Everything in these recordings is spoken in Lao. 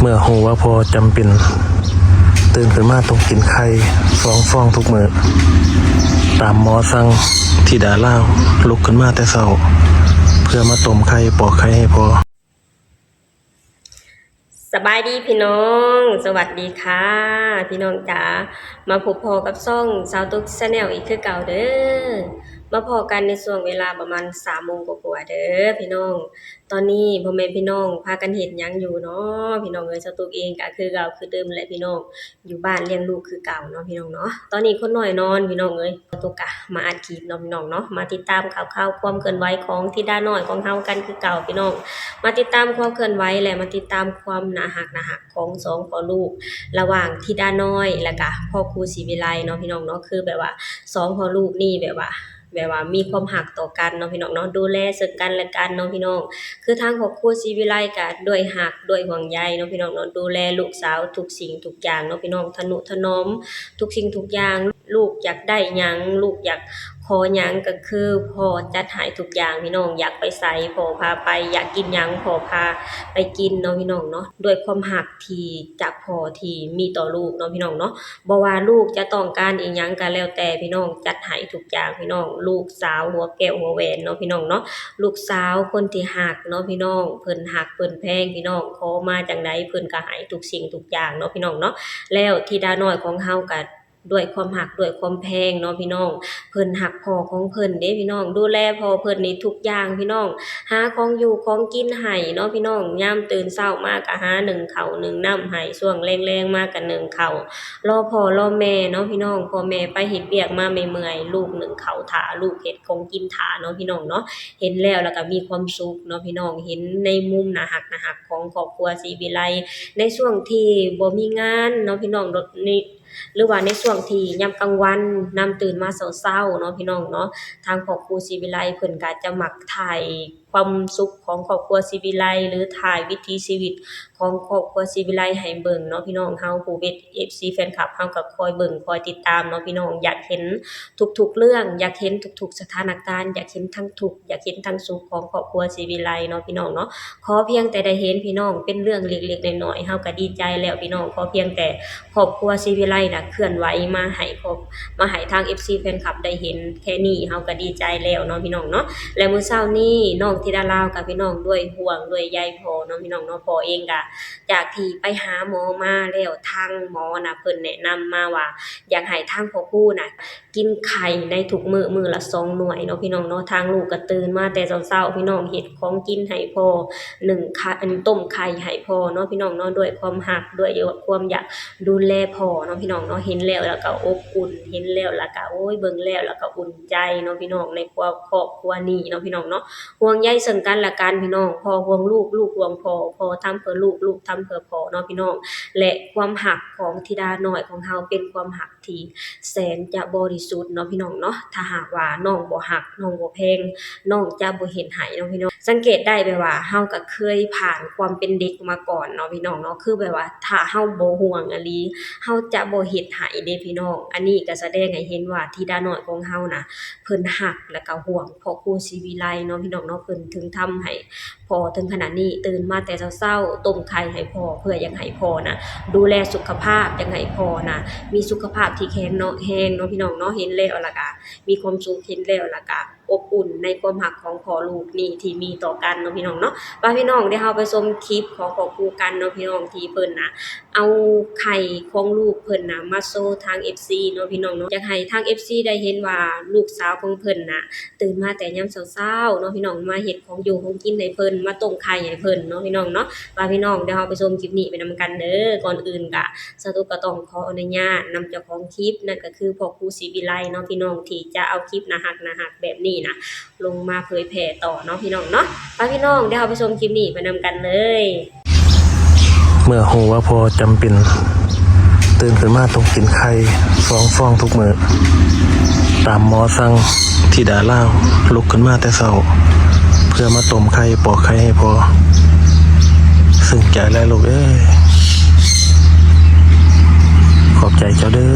ເມື່ອຮູ້ວ່າພໍ່ຈຳເປັນ, ຕື່ນຂຶ້ນມາຕ້ອງກິນໄຂ່ສອງຟອງທຸກມື້. ຕາມໝໍສັ່ງ, ທິດາລາວລຸກຂຶ້ນມາແຕ່ເຊົ້າ ເພື່ອມາຕົ້ມໄຂ່ ປອກໄຂ່ໃຫ້ພໍ່. ສະບາຍດີພີ່ນ້ອງ, ສະຫວັດດີຄ່ະພີ່ນ້ອງຈ໋າ. ມາພົບພໍ້ກັບຊ່ອງສາວຕຸກ Channel ອີກຄືເກົ່າເດີ. ມາພໍ້ກັນໃນຊ່ວງເວລາປະມານສາມໂມງກວ່າໆເດີພີ່ນ້ອງ. ຕອນນີ້ພໍ່ແມ່ພີ່ນ້ອງພາກັນເຮັດຫຍັງຢູ່ເນາະ ພີ່ນ້ອງເອີຍ? ສາວຕຸກເອງກໍຄືເກົ່າຄືເດີມແຫຼະພີ່ນ້ອງ, ຢູ່ບ້ານລ້ຽງລູກຄືເກົ່າເນາະພີ່ນ້ອງເນາະ. ຕອນນີ້ຄົນນ້ອຍນອນພີ່ນ້ອງເອີຍ, ສາວຕຸກກະມາອັດຄລິບເນາະພີ່ນ້ອງເນາະ, ມາຕິດຕາມຂ່າວຄາວຄວາມເຄື່ອນໄຫວຂອງທິດານ້ອຍຂອງເຮົາກັນຄືເກົ່າພີ່ນ້ອງ. ມາຕິດຕາມຄວາມເຄື່ອນໄຫວ ແລະ ມາຕິດຕາມຄວາມໜ້າຮັກໜ້າຮັກຂອງສອງພໍ່ລູກ ລະຫວ່າງທິດານ້ອຍ ແລະກະພໍ່ຄູສີວິໄລເນາະພີ່ນ້ອງເນາະ. ຄືແບບວ່າສອງພໍ່ລູກນີ້ແບບວ່າ ແບບວ່າມີຄວາມຮັກຕໍ່ກັນເນາະພີ່ນ້ອງເນາະ, ດູແລເຊິ່ງກັນແລະກັນເນາະພີ່ນ້ອງ. ຄືທາງຄອບຄົວສີວິໄລກະດ້ວຍຮັກດ້ວຍຫ່ວງໃຍເນາະພີ່ນ້ອງເນາະ, ດູແລລູກສາວທຸກສິ່ງທຸກຢ່າງເນາະພີ່ນ້ອງ, ທະນຸຖະໜອມທຸກສິ່ງທຸກຢ່າງ. ລູກຢາກໄດ້ຫຍັງ ລູກຢາກຂໍຫຍັງ ກໍຄືພໍ່ຈັດໃຫ້ທຸກຢ່າງພີ່ນ້ອງ. ຢາກໄປໃສ ພໍ່ພາໄປ, ຢາກກິນຫຍັງ ພໍ່ພາໄປກິນເນາະພີ່ນ້ອງເນາະ. ດ້ວຍຄວາມຮັກທີ່ຈາກພໍ່ທີ່ມີຕໍ່ລູກເນາະພີ່ນ້ອງເນາະ. ບໍ່ວ່າລູກຈະຕ້ອງການອີ່ຫຍັງກໍແລ້ວແຕ່ພີ່ນ້ອງ ຈັດໃຫ້ທຸກຢ່າງພີ່ນ້ອງ. ລູກສາວຫົວແກ້ວຫົວແຫວນເນາະພີ່ນ້ອງເນາະ, ລູກສາວຄົນທີ່ຮັກເນາະພີ່ນ້ອງ, ເພິ່ນຮັກເພິ່ນແພງພີ່ນ້ອງ, ຂໍມາຈັ່ງໃດເພິ່ນກໍໃຫ້ທຸກສິ່ງທຸກຢ່າງເນາະພີ່ນ້ອງເນາະ. ແລ້ວທິດານ້ອຍຂອງເຮົາກໍດ້ວຍຄວາມຮັກດ້ວຍຄວາມແພງເນາະພີ່ນ້ອງ, ເພິ່ນຮັກພໍ່ຂອງເພິ່ນເດ້ພີ່ນ້ອງ, ດູແລພໍ່ເພິ່ນນີ້ທຸກຢ່າງພີ່ນ້ອງ. ຫາຂອງຢູ່ຂອງກິນໃຫ້ເນາະພີ່ນ້ອງ, ຍາມຕື່ນເຊົ້າມາກໍຫາໜຶ້ງເຂົ້າໜຶ້ງນ້ຳໃຫ້, ຊ່ວງແລງໆມາກໍໜຶ້ງເຂົ້າ ລໍພໍ່ລໍແມ່ເນາະພີ່ນ້ອງ. ພໍ່ແມ່ໄປເຮັດວຽກມາເມື່ອຍໆ ລູກໜຶ້ງເຂົ້າຖ້າ, ລູກເຮັດຂອງກິນຖ້າເນາະພີ່ນ້ອງເນາະ. ເຫັນແລ້ວລະກະມີຄວາມສຸກເນາະພີ່ນ້ອງ, ເຫັນໃນມຸມໜ້າຮັກໜ້າຮັກຂອງຄອບຄົວສີວິໄລ ໃນຊ່ວງທີ່ບໍ່ມີງານເນາະພີ່ນ້ອງເນາະ, ໃນ ຫຼືວ່າໃນຊ່ວງທີ່ຍາມກາງວັນ ນຳຕື່ນມາເຊົ້າໆເນາະພີ່ນ້ອງເນາະ, ທາງຄອບຄົວສີວິໄລເພິ່ນກະຈະມັກຖ່າຍຄວາມສຸກຂອງຄອບຄົວສີວິໄລ ຫຼື ຖ່າຍວິຖີຊີວິດຂອງຄອບຄົວສີວິໄລໃຫ້ເບິ່ງເນາະພີ່ນ້ອງ. ເຮົາຜູ້ເປັນເອັຟຊີແຟນຄລັບ ເຮົາກໍຄອຍເບິ່ງຄອຍຕິດຕາມເນາະພີ່ນ້ອງ, ຢາກເຫັນທຸກໆເລື່ອງ, ຢາກເຫັນທຸກໆສະຖານະການ, ຢາກເຫັນທັງທຸກ ຢາກເຫັນທັງສຸກຂອງຄອບຄົວສີວິໄລເນາະພີ່ນ້ອງເນາະ. ຂໍພຽງແຕ່ໄດ້ເຫັນພີ່ນ້ອງ ເປັນເລື່ອງເລັກໆນ້ອຍໆ ເຮົາກໍດີໃຈແລ້ວພີ່ນ້ອງ. ຂໍພຽງແຕ່ຄອບຄົວສີວິໄລນະເຄື່ອນໄຫວມາໃຫ້ຄອບ ມາໃຫ້ທາງເອັຟຊີແຟນຄລັບໄດ້ເຫັນແຄ່ນີ້ ເຮົາກໍດີໃຈແລ້ວເນາະພີ່ນ້ອງເນາະ. ແລະ ມື້ເຊົ້ານີ້ນ້ອງທິດາລາວກັບພີ່ນ້ອງດ້ວຍຫ່ວງດ້ວຍໃຍພໍ່ເນາະພີ່ນ້ອງເນາະ. ພໍ່ເອງກໍຈາກທີ່ໄປຫາໝໍມາແລ້ວ ທາງໝໍນະເພິ່ນແນະນຳມາວ່າ ຢາກໃຫ້ທາງພໍ່ຄູນະ ກິນໄຂ່ໃນທຸກມື້ ມື້ລະສອງໜ່ວຍເນາະພີ່ນ້ອງເນາະ. ທາງລູກກໍຕື່ນມາແຕ່ເຊົ້າໆ ພີ່ນ້ອງ, ເຮັດຂອງກິນໃຫ້ພໍ່ ໜຶ້ງໄຂ່ ອັນ ຕົ້ມໄຂ່ໃຫ້ພໍ່ເນາະພີ່ນ້ອງເນາະ, ດ້ວຍຄວາມຮັກ ດ້ວຍຄວາມຢາກດູແລພໍ່ເນາະພີ່ນ້ອງເນາະ. ເຫັນແລ້ວລະກະອົບອຸ່ນ, ເຫັນແລ້ວລະກະ ໂອ້ຍ ເບິ່ງແລ້ວລະກະອຸ່ນໃຈເນາະພີ່ນ້ອງ, ໃນຄອບ ຄອບຄົວນີ້ເນາະພີ່ນ້ອງເນາະ. ຫ່ວງໃຍເຊິ່ງກັນແລະກັນພີ່ນ້ອງ, ພໍ່ຫ່ວງລູກ ລູກຫ່ວງພໍ່, ພໍ່ທຳເພື່ອລູກ ລູກທຳເພື່ອພໍ່ເນາະພີ່ນ້ອງ. ແລະ ຄວາມຮັກຂອງທິດານ້ອຍຂອງເຮົາເປັນຄວາມຮັກ ທີ່ແສນຈະບໍລິສຸດເນາະພີ່ນ້ອງເນາະ. ຖ້າຫາກວ່ານ້ອງບໍ່ຮັກ ນ້ອງບໍ່ແພງ ນ້ອງຈະບໍ່ເຮັດໃຫ້ເນາະພີ່ນ້ອງ. ສັງເກດໄດ້ແບບວ່າເຮົາກໍເຄີຍຜ່ານຄວາມເປັນເດັກມາກ່ອນເນາະພີ່ນ້ອງເນາະ, ຄືແບບວ່າຖ້າເຮົາບໍ່ຫ່ວງອີ່ຫຼີ ເຮົາຈະບໍ່ເຮັດໃຫ້ເດ້ພີ່ນ້ອງ. ອັນນີ້ກໍສະແດງໃຫ້ເຫັນວ່າທິດານ້ອຍຂອງເຮົານະ ເພິ່ນຮັກ ແລ້ວກໍຫ່ວງພໍ່ຄູສີວິໄລເນາະພີ່ນ້ອງເນາະ. ເພິ່ນເຖິງທຳໃຫ້ ພໍ່ເຖິງຂະໜາດນີ້ ຕື່ນມາແຕ່ເຊົ້າໆ ຕົ້ມໄຂ່ໃຫ້ພໍ່ ເພື່ອຢາກໃຫ້ພໍ່ນະ ດູແລສຸຂະພາບ, ຢາກໃຫ້ພໍ່ນະ ມີສຸຂະພາບທີ່ແຂງເນາະ ແຮງເນາະພີ່ນ້ອງເນາະ. ເຫັນແລ້ວລະກະມີຄວາມສຸກ, ເຫັນແລ້ວລະກະອົບອຸ່ນໃນຄວາມຮັກຂອງພໍ່ລູກນີ້ທີ່ມີຕໍ່ກັນເນາະພີ່ນ້ອງເນາະ. ປະພີ່ນ້ອງ ດຽວເຮົາໄປຊົມຄລິບຂອງຄອບຄົວກັນເນາະພີ່ນ້ອງ ທີ່ເພິ່ນນະ ເອົາໄຂ່ຂອງລູກເພິ່ນນະ ມາໂຊທາງເອັຟຊີເນາະພີ່ນ້ອງເນາະ. ຢາກໃຫ້ທາງເອັຟຊີໄດ້ເຫັນວ່າລູກສາວຂອງເພິ່ນນະ ຕື່ນມາແຕ່ຍາມເຊົ້າໆເນາະພີ່ນ້ອງ ມາເຮັດຂອງຢູ່ຂອງກິນໃຫ້ເພິ່ນ ມາຕົ້ມໄຂ່ໃຫ້ເພິ່ນເນາະພີ່ນ້ອງເນາະ. ວ່າພີ່ນ້ອງ ດຽວເຮົາໄປຊົມຄລິບນີ້ໄປນຳກັນເດີ. ກ່ອນອື່ນກະ ສາວຕຸກກໍຕ້ອງຂໍອະນຸຍາດນຳເຈົ້າຂອງຄລິບ ນັ້ນກໍຄືພໍ່ຄູສີວິໄລເນາະພີ່ນ້ອງ ທີ່ຈະເອົາຄລິບໜ້າຮັກໆແບບນີ້ນະ ລົງມາເຜີຍແຜ່ຕໍ່ເນາະພີ່ນ້ອງເນາະ. ໄປພີ່ນ້ອງ ດຽວເຮົາໄປຊົມຄລິບນີ້ໄປນຳກັນເລີຍ. ເມື່ອຮູ້ວ່າພໍ່ຈຳເປັນ, ຕື່ນຂຶ້ນມາຕ້ອງກິນໄຂ່ສອງຟອງທຸກມື້. ຕາມໝໍສັ່ງ, ທິດາລາວລຸກຂຶ້ນມາແຕ່ເຊົ້າ ເພື່ອມາຕົ້ມໄຂ່ ປອກໄຂ່ໃຫ້ພໍ່. ເຊິ່ງໃຈຫຼາຍລູກເອີຍ. ຂອບໃຈເຈົ້າເດີ.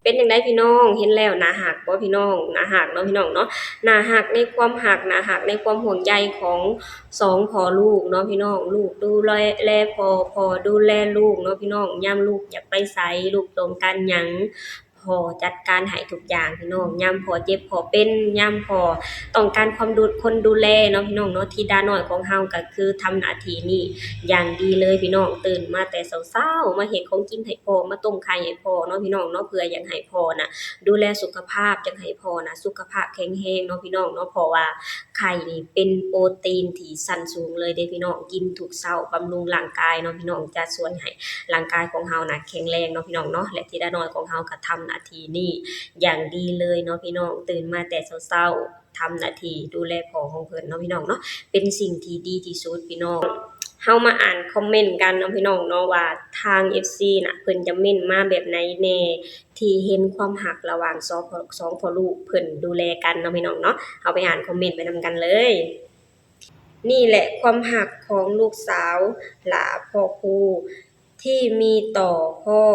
ແ ປັນຈັ່ງໃດພີ່ນ້ອງ ເຫັນແລ້ວໜ້າຮັກບໍ່ພີ່ນ້ອງ? ໜ້າຮັກເນາະພີ່ນ້ອງເນາະ ໜ້າຮັກໃນຄວາມຮັກ ໜ້າຮັກໃນຄວາມຫ່ວງໃຍຂອງສອງພໍ່ລູກເນາະພີ່ນ້ອງ. ລູກດູແລ ແລພໍ່ ພໍ່ດູແລລູກເນາະພີ່ນ້ອງ. ຍາມລູກຢາກໄປໃສ ລູກຕ້ອງການຫຍັງ ພໍ່ຈັດການໃຫ້ທຸກຢ່າງພີ່ນ້ອງ. ຍາມພໍ່ເຈັບພໍ່ເປັນ ຍາມພໍ່ຕ້ອງການຄວາມດູ ຄົນດູແລເນາະພີ່ນ້ອງເນາະ. ທິດານ້ອຍຂອງເຮົາກໍຄືທຳໜ້າທີ່ນີ້ຢ່າງດີເລີຍພີ່ນ້ອງ. ຕື່ນມາແຕ່ເຊົ້າໆ ມາເຮັດຂອງກິນໃຫ້ພໍ່ ມາຕົ້ມໄຂ່ໃຫ້ພໍ່ເນາະພີ່ນ້ອງເນາະ ເພື່ອຢາກໃຫ້ພໍ່ນະດູແລສຸຂະພາບ ຢາກໃຫ້ພໍ່ນະສຸຂະພາບແຂງແຮງເນາະພີ່ນ້ອງເນາະ. ເພາະວ່າໄຂ່ນີ້ເປັນໂປຣຕີນທີ່ຊັ້ນສູງເລີຍເດ້ພີ່ນ້ອງ ກິນທຸກເຊົ້າ ບຳລຸງຮ່າງກາຍເນາະພີ່ນ້ອງ ຈະຊ່ວຍໃຫ້ ຮ່າງກາຍຂອງເຮົານະແຂງແຮງເນາະພີ່ນ້ອງເນາະ. ແລະທິດານ້ອຍຂອງເຮົາກໍທຳໜ້າທີ່ນີ້ຢ່າງດີເລີຍເນາະພີ່ນ້ອງ. ຕື່ນມາແຕ່ເຊົ້າໆ ທຳໜ້າທີ່ດູແລພໍ່ຂອງເພິ່ນເນາະພີ່ນ້ອງເນາະ ເປັນສິ່ງທີ່ດີທີ່ສຸດພີ່ນ້ອງ. ເຮົາມາອ່ານຄອມເມັນກັນເນາະພີ່ນ້ອງເນາະ ວ່າທາງເອັຟຊີນະ ເພິ່ນຈະເມັນມາແບບໃດແດ່ ທີ່ເຫັນຄວາມຮັກລະຫວ່າງສອງ ສອງພໍ່ລູກເພິ່ນດູແລກັນເນາະພີ່ນ້ອງເນາະ. ເຮົາໄປອ່ານຄອມເມັນໄປນຳກັນເລີຍ. ນີ້ແຫຼະຄວາມຮັກຂອງລູກສາວຫຼ້າພໍ່ຄູ ທີ່ມີຕໍ່ພໍ່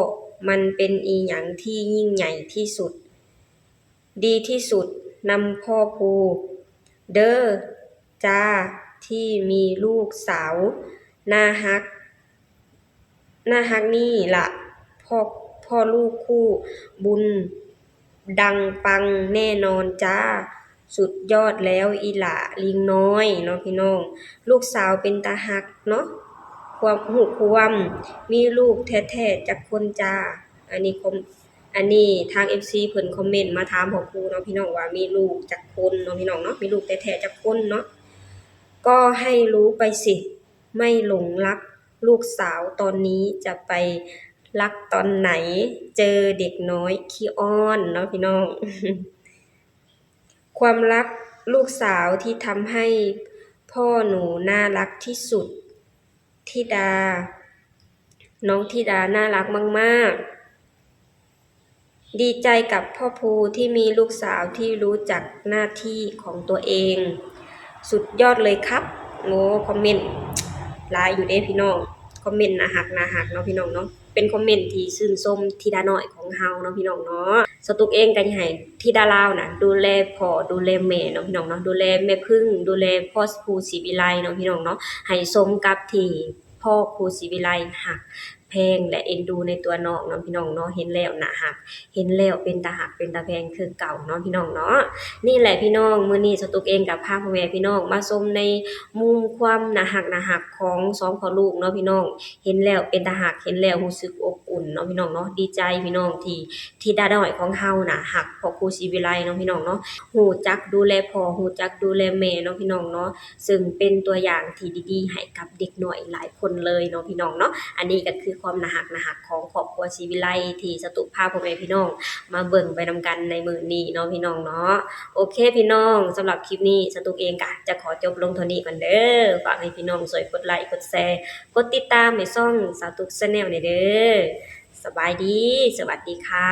ມັນເປັນອີ່ຫຍັງທີ່ຍິ່ງໃຫຍ່ທີ່ສຸດ ດີທີ່ສຸດນຳພໍ່ຄູເດີ້ຈ້າ ທີ່ມີລູກສາວໜ້າຮັກ ໜ້າຮັກນີ້ລະ ພໍ່ ພໍ່ລູກຄູ່ບຸນ ດັງປັງແນ່ນອນຈ້າ. ສຸດຍອດແລ້ວອີ່ຫຼ້າລິງນ້ອຍເນາະພີ່ນ້ອງ. ລູກສາວເປັນຕາຮັກເນາະ ຄວາມ ຮູ້ຄວາມ ມີລູກແທ້ໆຈັກຄົນຈ້າ. ອັນນີ້ຄອມ ອັນນີ້ທາງເອັຟຊີເພິ່ນຄອມເມັນມາຖາມພໍ່ຄູເນາະພີ່ນ້ອງ ວ່າມີລູກຈັກຄົນເນາະພີ່ນ້ອງເນາະ ມີລູກແທ້ໆຈັກຄົນເນາະ. ກໍໃຫ້ຮູ້ໄປຊິ ໄມ່ຫຼົງລັກລູກສາວຕອນນີ້ ຈະໄປລັກຕອນໃດ ເຈີເດັກນ້ອຍຂີ້ອ້ອນເນາະພີ່ນ້ອງ. ຄວາມລັກລູກສາວທີ່ທຳໃຫ້ພໍ່ໜູໜ້າລັກທີ່ສຸດ ທິດາ ນ້ອງທິດາໜ້າລັກມາກໆ. ດີໃຈກັບພໍ່ພູທີ່ມີລູກສາວທີ່ຮູ້ຈັກໜ້າທີ່ຂອງຕົວເອງ. ສຸດຍອດເລີຍຄັບ. ໂອ້ ຄອມເມັນຫຼາຍຢູ່ເດ້ພີ່ນ້ອງ ຄອມເມັນໜ້າຮັກ ໜ້າຮັກເນາະພີ່ນ້ອງເນາະ. ເປັນຄອມເມັນທີ່ຊື່ນຊົມທິດານ້ອຍຂອງເຮົາເນາະພີ່ນ້ອງເນາະ. ສະຕຸກເອງກໍຢາກໃຫ້ທິດາລາວນະ ດູແລພໍ່ ດູແລແມ່ເນາະພີ່ນ້ອງເນາະ ດູແລແມ່ເພິ່ງ ດູແລພໍ່ພູສີວິໄລເນາະພີ່ນ້ອງເນາະ ໃຫ້ສົມກັບທີ່ພໍ່ພູສີວິໄລຮັກແພງ ແລະ ເອັນດູໃນຕົວນ້ອງເນາະພີ່ນ້ອງເນາະ. ເຫັນແລ້ວໜ້າຮັກ ເຫັນແລ້ວເປັນຕາຮັກເປັນຕາແພງຄືເກົ່າເນາະພີ່ນ້ອງເນາະ. ນີ້ແຫຼະພີ່ນ້ອງ ມື້ນີ້ສະຕຸກເອງກໍພາພໍ່ແມ່ພີ່ນ້ອງມາຊົມໃນມຸມຄວາມໜ້າຮັກ ໜ້າຮັກຂອງສອງພໍ່ລູກເນາະພີ່ນ້ອງ. ເຫັນແລ້ວເປັນຕາຮັກ ເຫັນແລ້ວຮູ້ສຶກອົບອຸ່ນເນາະພີ່ນ້ອງເນາະ. ດີໃຈພີ່ນ້ອງທີ່ ທີ່ດານ້ອຍຂອງເຮົານະ ຮັກພໍ່ຄູສີວິໄລເນາະພີ່ນ້ອງເນາະ ຮູ້ຈັກດູແລພໍ່ ຮູ້ຈັກດູແລແມ່ເນາະພີ່ນ້ອງເນາະ ເຊິ່ງເປັນຕົວຢ່າງທີ່ດີໆໃຫ້ກັບເດັກນ້ອຍຫຼາຍຄົນເລີຍເນາະພີ່ນ້ອງເນາະ. ອັນນີ້ກໍຄືຄວາມໜ້າຮັກ ໜ້າຮັກຂອງຄອບຄົວສີວິໄລ ທີ່ສະຕຸພາພໍ່ແມ່ພີ່ນ້ອງມາເບິ່ງໄປນຳກັນໃນມື້ນີ້ເນາະພີ່ນ້ອງເນາະ. ໂອເຄພີ່ນ້ອງ ສຳລັບຄລິບນີ້ສະຕຸກເອງກະຈະຂໍຈົບລົງເທົ່ານີ້ກ່ອນເດີ້. ຝາກໃຫ້ພີ່ນ້ອງຊ່ວຍກົດໄລ ກົດແຊ ກົດຕິດຕາມໃຫ້ຊ່ອງສະຕຸກ Channel ແດ່ເດີ້. ສະບາຍດີ ສະຫວັດດີຄ່ະ.